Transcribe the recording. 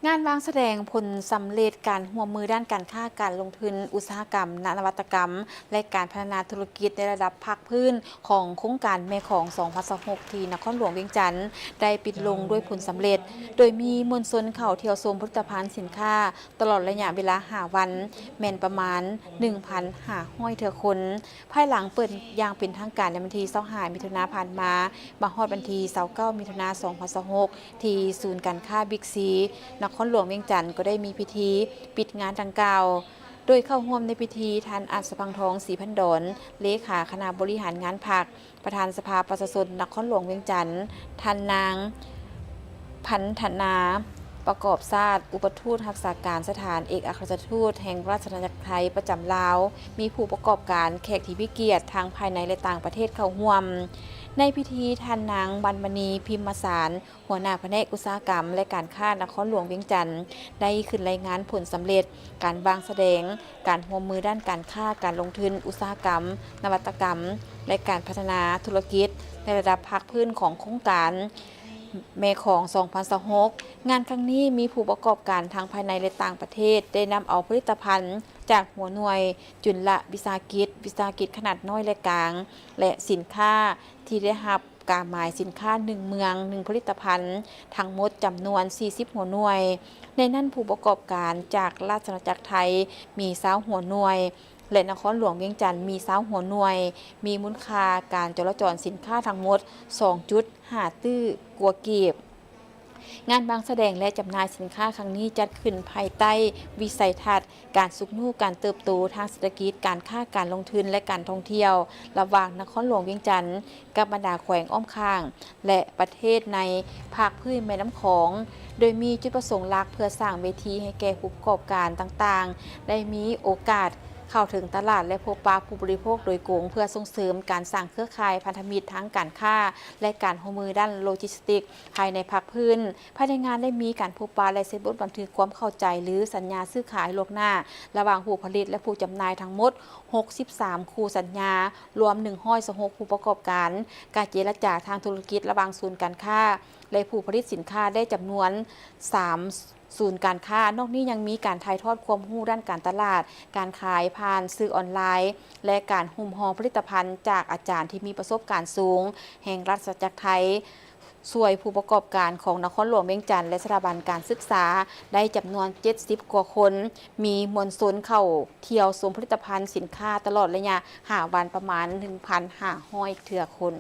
ງານວາງສະແດງຜົນສຳເລັດການຮ່ວມມືດ້ານການຄ້າ, ການລົງທຶນ, ອຸດສາຫະກຳ, ນະວັດຕະກຳ ແລະ ການພັດທະນາທຸລະກິດໃນລະດັບພາກພື້ນຂອງໂຄງການແມ່ຂອງສອງພັນຊາວຫົກ ທີ່ນະຄອນຫຼວງວຽງຈັນ ໄດ້ປິດລົງດ້ວຍຜົນສຳເລັດ, ໂດຍມີມວນຊົນເຂົ້າທ່ຽວຊົມຜະລິດຕະພັນສິນຄ້າຕະຫຼອດໄລຍະເວລາຫ້າວັນ ແມ່ນປະມານໜຶ່ງພັນຫ້າຮ້ອຍເທື່ອຄົນ. ພາຍຫຼັງເປີດຢ່າງເປັນທາງການໃນວັນທີຊາວຫ້າ ມິຖຸນາຜ່ານມາ, ມາຮອດວັນທີຊາວເກົ້າ ມິຖຸນາ ສອງພັນຊາວຫົກ ທີ່ສູນການຄ້າບິກຊີ ນະຄອນຫຼວງວຽງຈັນ ກໍໄດ້ມີພິທີປິດງານດັ່ງກ່າວ. ໂດຍເຂົ້າຮ່ວມໃນພິທີ ທ່ານ ອັດສະພັງທອງ ສີພັນດອນ ເລຂາຄະນະບໍລິຫານງານພັກ, ປະທານສະພາປະຊາຊົນນະຄອນຫຼວງວຽງຈັນ, ທ່ານນາງ ພັນທະນາ ປະກອບຊາດ ອຸປະທູດຮັກສາການສະຖານເອກອັກຄະລັດຖະທູດແຫ່ງລາຊະອານາຈັກໄທປະຈຳລາວ, ມີຜູ້ປະກອບການ, ແຂກທີ່ມີກຽດທັງພາຍໃນ ແລະ ຕ່າງປະເທດເຂົ້າຮ່ວມ. ໃນພິທີ ທ່ານນາງ ວັນມະນີ ພິມມະສານ ຫົວໜ້າພະແນກອຸດສາຫະກຳ ແລະ ການຄ້ານະຄອນຫຼວງວຽງຈັນ ໄດ້ຂຶ້ນລາຍງານຜົນສຳເລັດການວາງສະແດງການຮ່ວມມືດ້ານການຄ້າ, ການລົງທຶນ, ອຸດສາຫະກຳ, ນະວັດຕະກຳ ແລະ ການພັດທະນາທຸລະກິດໃນລະດັບພາກພື້ນຂອງໂຄງການແມ່ຂອງສອງພັນຊາວຫົກ. ງານຄັ້ງນີ້ມີຜູ້ປະກອບການທັງພາຍໃນ ແລະ ຕ່າງປະເທດ ໄດ້ນຳເອົາຜະລິດຕະພັນຈາກຫົວໜ່ວຍຈຸນລະວິສາຫະກິດ, ວິສາຫະກິດຂະໜາດນ້ອຍ ແລະ ກາງ ແລະ ສິນຄ້າທີ່ໄດ້ຮັບກາໝາຍສິນຄ້າໜຶ່ງເມືອງໜຶ່ງຜະລິດຕະພັນ ທັງໝົດຈຳນວນສີ່ສິບຫົວໜ່ວຍ. ໃນນັ້ນຜູ້ປະກອບການຈາກລາຊະອານາຈັກໄທມີຊາວຫົວໜ່ວຍ ແລະ ນະຄອນຫຼວງວຽງຈັນມີຊາວຫົວໜ່ວຍ, ມີມູນຄ່າການຈໍລະຈອນສິນຄ້າທັງໝົດສອງຈຸດຫ້າຕື້ກວ່າກີບ. ງານວາງສະແດງ ແລະ ຈຳໜ່າຍສິນຄ້າຄັ້ງນີ້ຈັດຂຶ້ນພາຍໃຕ້ວິໄສທັດການຊຸກຍູ້ການເຕີບໂຕທາງເສດຖະກິດ, ການຄ້າ, ການລົງທຶນ ແລະ ການທ່ອງທ່ຽວ ລະຫວ່າງນະຄອນຫຼວງວຽງຈັນ ກັບບັນດາແຂວງອ້ອມຂ້າງ ແລະ ປະເທດໃນພາກພື້ນແມ່ນ້ຳຂອງ, ໂດຍມີຈຸດປະສົງຫຼັກເພື່ອສ້າງເວທີໃຫ້ແກ່ຜູ້ປະກອບການຕ່າງໆ ໄດ້ມີໂອກາດເຂົ້າເຖິງຕະຫຼາດ ແລະ ພົບປະຜູ້ບໍລິໂພກໂດຍກົງ ເພື່ອສົ່ງເສີມການສ້າງເຄືອຂ່າຍພັນທະມິດທາງການຄ້າ ແລະ ການຮ່ວມມືດ້ານໂລຈິສຕິກພາຍໃນພາກພື້ນ. ພາຍໃນງານໄດ້ມີການພົບປະ ແລະ ເຊັນບົດບັນທຶກຄວາມເຂົ້າໃຈ ຫຼື ສັນຍາຊື້ຂາຍລ່ວງໜ້າ ລະຫວ່າງຜູ້ຜະລິດ ແລະ ຜູ້ຈຳໜ່າຍທັງໝົດຫົກສິບສາມຄູ່ສັນຍາ, ລວມໜຶ່ງຮ້ອຍຊາວຫົກຜູ້ປະກອບການ. ການເຈລະຈາທາງທຸລະກິດລະຫວ່າງສູນການຄ້າ ແລະ ຜູ້ຜະລິດສິນຄ້າໄດ້ຈຳນວນສາມສູນການຄ້າ. ນອກນີ້ຍັງມີການຖ່າຍທອດຄວາມຮູ້ດ້ານການຕະຫຼາດ, ການຂາຍຜ່ານສື່ອອນລາຍ ແລະ ການຫຸ້ມຫໍ່ຜະລິດຕະພັນຈາກອາຈານທີ່ມີປະສົບການສູງແຫ່ງລາຊະອານາຈັກໄທ ຊ່ວຍຜູ້ປະກອບການຂອງນະຄອນຫຼວງວຽງຈັນ ແລະ ສະຖາບັນການສຶກສາ ໄດ້ຈຳນວນເຈັດສິບກວ່າຄົນ, ມີມວນຊົນເຂົ້າທ່ຽວຊົມຜະລິດຕະພັນສິນຄ້າຕະຫຼອດໄລຍະຫ້າວັນປະມານໜຶ່ງພັນຫ້າຮ້ອຍເທື່ອຄົນ.